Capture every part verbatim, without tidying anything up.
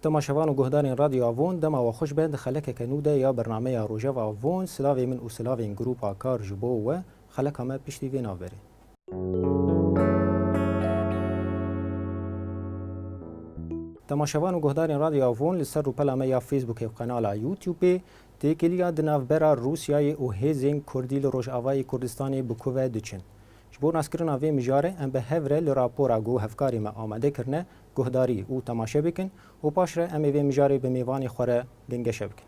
Temaşevan û guhdarên Radyo Avon, dema we xweş be, di xelekeke nû de ya bernameya Rojeva Avon, silavê min û silavên grûpa Kar ji bo we, xeleka me piştî vê navberê. Temaşevan û guhdarên Radyo Avon, li ser rûpela me ya Facebookê û qenala YouTubeê, têkiliya di navbera Rûsyayê û hêzên Kurdî li Rojavayê Kurdistanê bi ku ve diçin. Ji bo naskirina vê mijarê em bi hev re li rapora ku hevkarê me amade kirine guhdarî û temaşe bikin û paş re em ê vê mijarê bi mêvanê xwe re dengeşe bikin.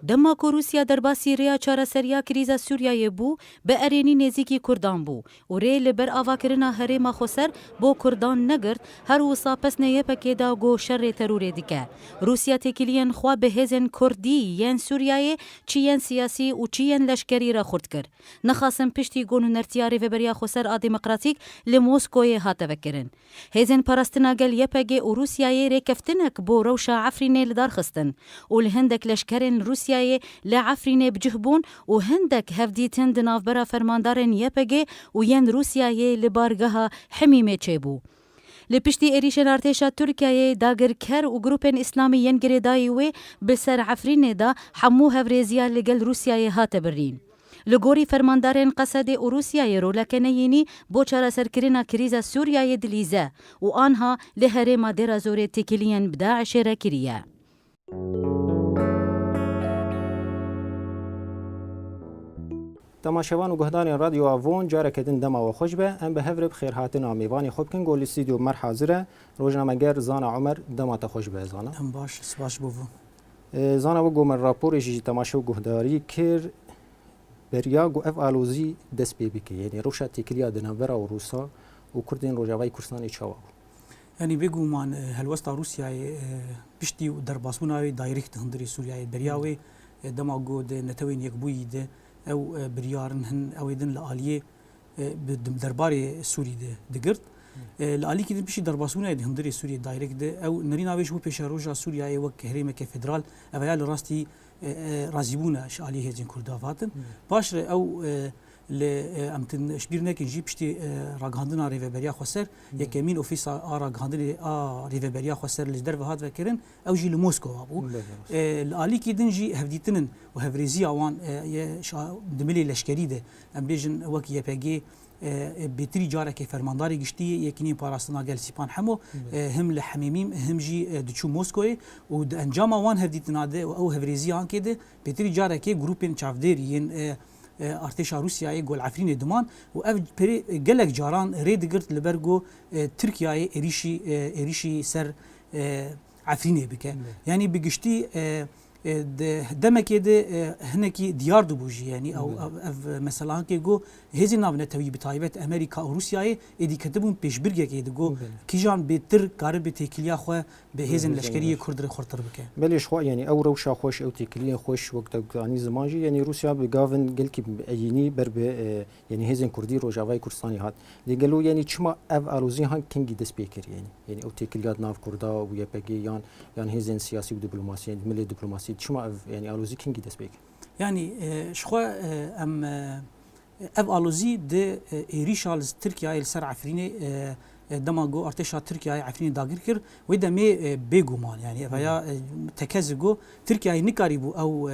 Dema ku Rûsya derbasî rêya çareseriya krîza Sûriyeyê bû, bi erênî nêzîkî Kurdan bû û rê li ber avakirina herêma xweser bo Kurdan negirt, her wisa pesnê Y P G da ku şerê terorê dike. Rûsya têkiliyên xwe bi hêzên Kurdî yên Sûriyeyê, çi yên siyasî û çi yên leşkerî re xurt kir. Nexasin piştî ku nûnertiya Rêveberiya Xweser a Demokratîk li Moskoyê hate vekirin. Hêzên Parastina Gel Y P G û Rûsyayê rêkeftinek bo rewşa Efrînê li dar xistin û li hindek leşkerên Rûsyayê li Efrînê bi cih bûn û hindek hevdîtin di navbera fermandarên Y P G û yên Rûsyayê li bargeha Himîmê çêbû. Li piştî êrîşên artêşa Tirkiyeyê, dagirker û grûpên îslamî yên girêdayî wê bi ser Efrînê de hemû hevrêziya li gel Rûsyayê hate birîn. Li gorî fermandarên Qesedê û Rûsyayê roleke neyînî bo çareserkirina krîza Sûriyeyê dilîze û anha li herêma Dêra Zorê têkiliyên bi DAIŞê re kiriye. Temaşevan û guhdarên Radyo Avon, careke din dema we xweş be. Em bi hev re bi xêrhatina mêvanê xwe bikin. Ku li stûdyo me re hazir e rojnameger Zana Omer. Dema te xweş be, Zana. Em baş, spas bo vû. Ee, Zana, wek ku me raporê jî ji temaşe û guhdarî kir, beriya ku ev alozî dest pê bike, yanî rewşa têkiliya di navbera Rûsa û Kurdên Rojavayê Kurdistanê çawa bû? Yanî bêguman, e, helwesta Rûsyayê, e, piştî derbasbûna wê direkt di hundirê Sûriyeyê, beriya wê, e, dema ku di Netewên Yekbûyî de ew, e, biryarin hin, ew ê din li aliyê, e, bi, di derbarê Sûrî de digirt. E, li alîkî din piştî derbasbûna wê di hundirê Sûriyê direkt de ew nerîna wê ji bo pêşeroja Sûriyeyê wek herêmeke federal, ev ya li rastî, e, e, razîbûna ji alî hêzên Kurda hatin. Paş re ew, e, li, e, em tin ji bîr nekin jî piştî, e, ragihandina Rêveberiya Xweser, yekemîn ofîsa a ragihandinê a Rêveberiya Xweser li ji derve hat vekirin, ew jî li Moskova bû. E, li alîkî din jî hevdîtinin û hevrêziya wan, e, ye şa-, di milê leşkerî de, em bêjin wek Y P G, e, e, bêtirî carekê fermandarê giştî yê Yekîneyên Parastina Gel Sîpan Hemo, e, him li Hemêmîm, him jî, e, diçû Moskoyê û di encama wan hevdîtina de û ew hevrêziya ankê de bêtirî carekê grûpên çavdêr yên, e, e, artêşa Rûsyayê gol Efrînê diman û ev perê gelek caran rê digirt li ber ku, e, Tirkiyeyê êrîşî, e, êrîşî ser, e, Efrînê bike. Yanî bi giştî, e, e, di demekê de, e, hinekî diyar dibû jî, yanî ew, ev, ev mesela ankê ku hêzên navnetewî bi taybet Amerîka û Rûsyayê êdî ketibûn pêşbirgekê de ku kîjan bêtir karibe têkiliya xwe bi hêzên leşkerî yê Kurd re xurtir bike. Belê ji xwe, yanî ew rewşa xweş, ew têkiliyên xweş wek te anî ziman jî, yanî Rûsya bi gavin gelkî eyînî ber bi, e, yanî hêzên Kurdî Rojavayê Kurdistanê hat. Lê gelo, yanî çima ev alozî han kengî dest pê kir, yanî? Yanî ew têkiliya di nav Kurda û Y P G yan, yan hêzên siyasî û diplomasiyên, milê diplomasî, çima ev, yanî alozî kengî dest pê kir? Yanî, e, ji xwe, e, em, e, ev alozî di, e, êrîşa li Tirkiyeyê li ser Efrînê, e, e, dema ku artêşa Tirkiyeyê Efrînê dagir kir, wê demê, e, bêguman, yanî ev ya, e, tekez ku Tirkiyeyê nikarîbû ew,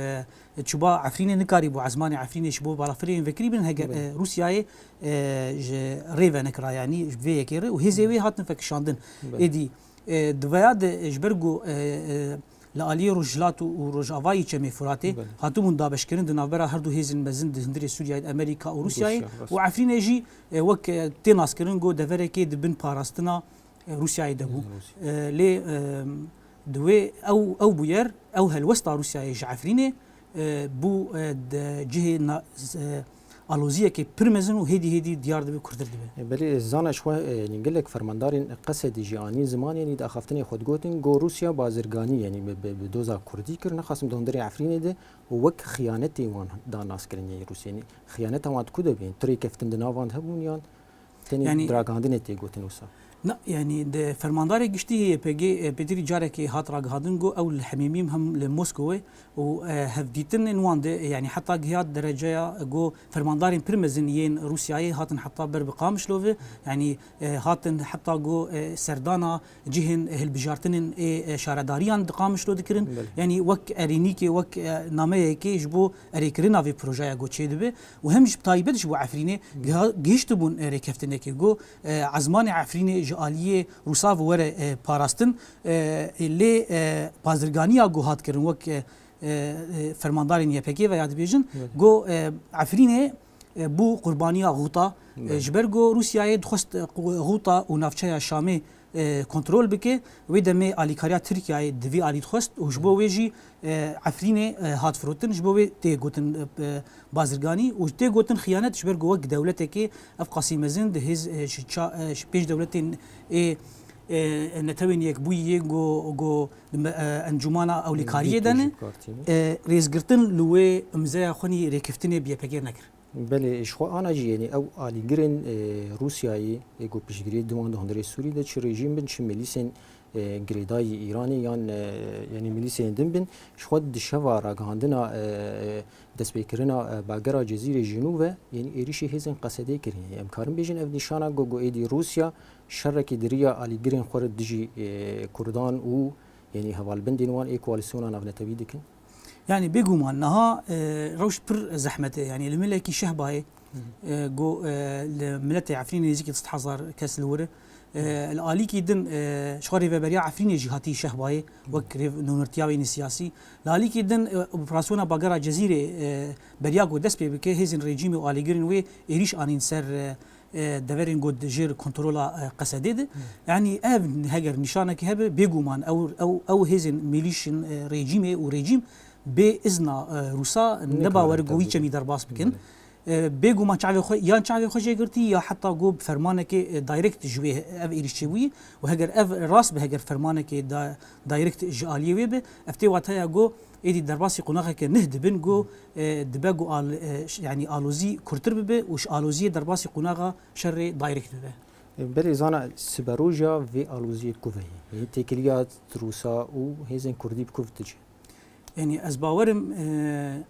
e, çûba Efrînê, nikarîbû ezmanê Efrînê ji bo balafirê yên vekirî bin, heger, e, Rûsyayê, e, ji rê venekira, yanî ji vê yekê re û hêzê wê hatin vekişandin. Êdî, e, di vaya de, e, ji ber ku, e, e, li aliyê Rojhilat û, û Rojavayî Çemê Furatê hatibûn dabeşkirin di navbera her du hêzên mezin di hundirê Sûriyeyê de, Amerîka û Rûsyayê û Efrînê jî, e, wek, e, tê naskirin ku deverekê di bin parastina, e, Rûsyayê de bû. E, lê, e, di wê ew, ew bûyer, ew helwesta Rûsyayê ji Efrînê, e, bû, e, di cihê na-, e, aloziyekê pir mezin û hêdî hêdî diyar dibe, kurtir dibe. E, belê, e, Zana, ji xwe, e, yanî gelek fermandarên Qesedî jî anî ziman, yanî di axaftinê xwe digotin, got Rûsya bazirganî, yanî bi, bi, bi doza Kurdî kir, nexasim di hundirê Efrînê de û wek xiyanetê wan da naskirin, yanî Rûsya, yanî xiyaneta wan di ku de bû? Tu rêkeftin di nav wan de hebûn yan tenê diragihandinê tê gotin wisa? Na, yanî di fermandarê giştî yê Y P G, e, pêdivî carekê hat ragihandin ku ew li Hemêmîm hem li Moskowê û, e, hevdîtinên wan de, yanî heta gihat dereceya ku fermandarên pir mezin yên Rûsyayê hatin heta ber bi Qamişlo ve, yanî, e, hatin heta ku, e, serdana cihên hilbijartinên ê, e, şaredariyan di Qamişlo dikirin. Belê. Yanî wek erênîkê, wek, e, nameyekê ji bo erêkirina vê projeya ku çêdibe û hem ji taybet ji bo Efrînê giha-, gihiştibûn, e, rêkeftinekê ku, e, ezmanê Efrînê ji aliyê Rûsa ve were, e, parastin, e, lê, e, bazirganiya ku hat kirin wek, e, e, e, fermandarên Y P G veya dibêjin, Evet. ku, e, Efrînê, e, bû qurbaniya Xuta, e, Evet. ji ber ku Rûsyayê dixwest, e, qu-, Xuta û navçeya Şamê, e, kontrol bike, wê demê alîkariya Tirkiyeyê di vî alî dixwest û ji bo wê jî, e, Efrînê, e, hat firotin, ji bo wê tê gotin, e, e, bazirganî û tê gotin xiyanet, ji ber ku wek dewletekê ev qasî mezin di hêz, e, ji ça-, e, ji pênc dewletên ê, e, Netewên Yekbûyî yê ku, ku di me-, e, Encûmana Ewlîkariyê de ne, Dîtû jî partî ne. e, rêzgirtin li wê imzeya xwe nî rêkeftinê bi Y P G nekir. Belê, ji xwe ana jî, yanî ew alîgirên, e, Rûsyayê, ê ku piştgiriyê di wan di hundirê Sûrî de çi rejîm bin, çi milîsên, e, girêdayî Îranê yan, e, yanî milîsên din bin, ji xwe di şeva ragihandina, e, destpêkirina, e, bagera Cezîrê ji nû ve, yanî êrîşî hêzên Qesedê kirin. Yanî em karin bêjin ev nîşana ku, ku êdî Rûsya şerekî di riya alîgirên xwe re dijî, e, Kurdan û, yanî hevalbendên wan ê koalîsyona navnetewî dikin? Yanî bêguman niha, e, rewş pir zehmet e. Yanî li milekî Şehbayê, Hı hı. e, go, e, li miletê Efrînê nêzîkî sed hezar kes li wir e. E, Hı. Li alîkî din, e, ji xwe rêveberiya Efrînê jî hatî Şehbayê Hı. wek rêv-, nûnertiya wê nî siyasî. Li alîkî din, e, operasyona bagera Cezîrê, e, beriya ku dest pê bike, hêzên rejîmê û alîgirên wê êrîş anîn ser, e, e, deverên ku di jêr kontrola, e, Qesedê de. Hı. Yanî ev heger nîşanekî hebe, bêguman ew, ew, ew hêzên milîşên, e, rejîmê û rejîm bê izna, e, Rûsa ne bawer ku wî çemî derbas bikin. Belê. E, bêguman çavê xwe, yan çavê xwe jê girtî ya heta ku bi fermanekê, e, direct ji wê ev êrîş çêbûyî û heger ev rast be, heger fermanekê da-, direct ji aliyê wê be, ev tê wateya ku êdî derbasî qonaxeke nih dibin ku, e, dibe ku al-, e, ş-, yanî alozî kurtir bibe û ji aloziyê derbasî qonaxa şerê direct bibe. E, belê zana siberoja vê aloziyê ku ve ye. Yanî têkiliya Rûsa û hêzên Kurdî bi ku ve diçe? Yanî ez bawerim, e,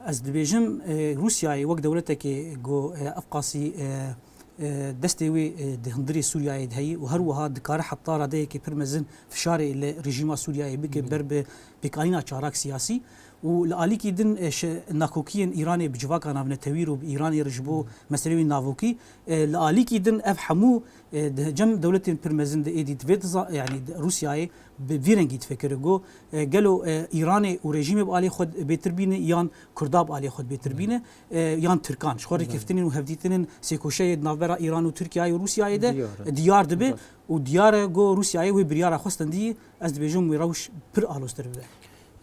ez dibêjim, e, Rûsyayê wek dewletekê ku, e, ev qasî, e, e, destê wê, e, di hundirê Sûriyeyê de heyî û her wiha dikare heta radeyekê pir mezin fişarê li rejîma Sûriyeyê bike Hı. ber bi pêkanîna çarak siyasî û li alîkî din, e, şi-, nakokiyên Îranê bi civaka navnetewî re û bi Îranê re ji bo Hı. meseleyên navokî, e, li alîkî din ev hemû, e, di cem dewletên pir mezin de êdî divê diza-, yanî di Rûsyayê bi vî rengî difikire ku, e, gelo, e, Îranê û rejîmê bi alê xwe bêtir bîne yan Kurda bi alê xwe bêtir Hı. bîne, e, yan Tirkan. Ji xwe Hı. rêkeftinên û hevdîtinên sêkoşeyê di navbera Îran û Tirkiyeyê û Rûsyayê de, Diyar e. e, diyar dibe Diyar. û diyar e ku Rûsyayê wê biryara xwe stendiyî, ez dibêjim wê rewş pir aloztir bibe.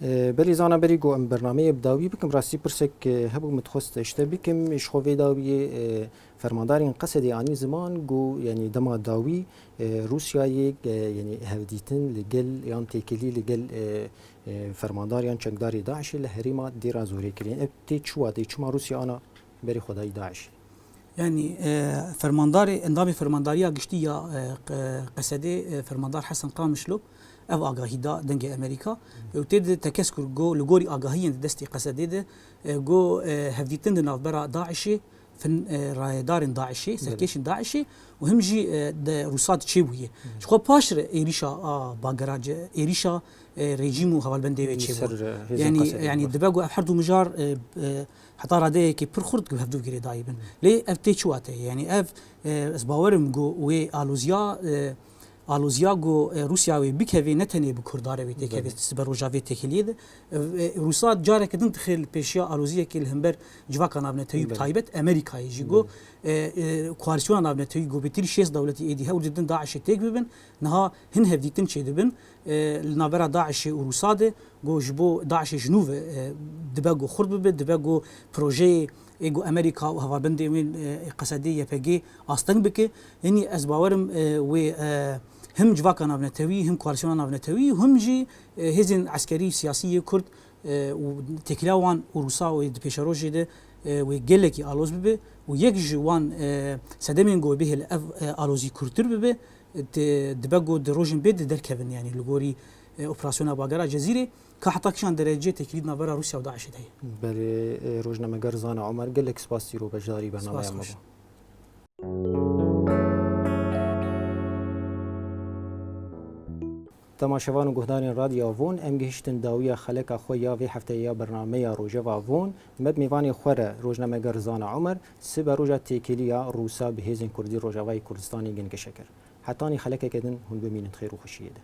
E, belê zana berî ku em bernameyê bi dawî bikim, rastî pirsek, e, hebû min dixwest ji te bikim, ji xwe vê dawiyê, e, fermandarên Qesedê anî ziman ku, yanî dema dawî, e, Rûsyayê, e, yanî hevdîtin li gel yan têkilî li gel, e, e, fermandar yan çekdarê DAIŞê li herêma Dêra Zorê kirin. Ev tê çi watê? Çima Rûsya ana berê xwe dayî DAIŞê? Yanî, e, fermandarê, endamê fermandariya giştî ya, e, Q-, Qesedê, e, fermandar Hesen Qamişlo ev agahî da Dengê Amerîka. Hı. Û tê de tekez kir, go, li gorî agahiyên di destê Qesedê de, e, go, e, hevdîtin di navbera DAIŞê, fin, e, rayedarên DAIŞê, Belê. serkêşên DAIŞê û him jî, e, de Rûsat çêbûye. Hı. Ji xwe paş re êrîşa a bagera ce-, êrîşa, e, rejîm û hevalbendê wê Li çêbû. ser, e, hêzên Yanî, Qesedê yanî baş. dibe ku ev her du mijar, e, e, heta radeyekê pir xurt bi hevdû girêdayî bin. Lê ev tê çi wate? Yanî ev, e, ez bawerim ku wê aloziya, e, aloziya ku, e, Rûsya wê bikevê ne tenê bi Kurda re wê têkevê Belê. siberoja vê têkiliyê de. E, e, Rûsa careke din dixê li pêşiya aloziyekê li hember civaka navnetewî bi Belê. taybet Amerîkayê jî ku, Belê. e, e, koalîsyona navnetewî ku bêtirî şêst dewletî êdî hewl didin DAIŞê têk bibin. Niha hin hevdîtin çêdibin, e, li navbera DAIŞê û Rûsa de. Go ji bo DAIŞê ji nû ve, e, dibe go xurt bibe, dibe go projeyê ê go Amerîka û hevalbendê wê, e, Qesedê Y P G asteng bike. Yanî ez bawerim, e, wê, e, him civaka navnetewî, him koalîsyona navnetewî, him jî, e, hêzên eskerî, siyasî yê Kurd, e, û têkiliya wan û Rûsa û di pêşerojê de, e, wê gelekî aloz bibe û yek ji wan, e, sedemên ku bihêle ev, e, alozî kûrtir bibe, e, di, dibe ku di rojên bê de derkevin, yanî li gorî, e, operasyona bagera Cezîrê, ka heta kîjan derece têkilî di navbera Rûsya û DAIŞê de heye. Belê, e, rojnameger Zana Omer, gelek spas îro beşdarî bernameya Spas me xweş. bû. Temaşevan û guhdarên Radyo Von, em gihiştin dawiya xeleka xwe ya vê hefteyê ya bernameya Rojeva Von. Me bi mêvanê xwe re rojnameger Zana Omer, sibe roja têkiliya Rûsa bi hêzên Kurdî Rojavayê Kurdistanê gingişe kir. Hetanî xelekeke din hûn bimînin xêr û xweşiyê de.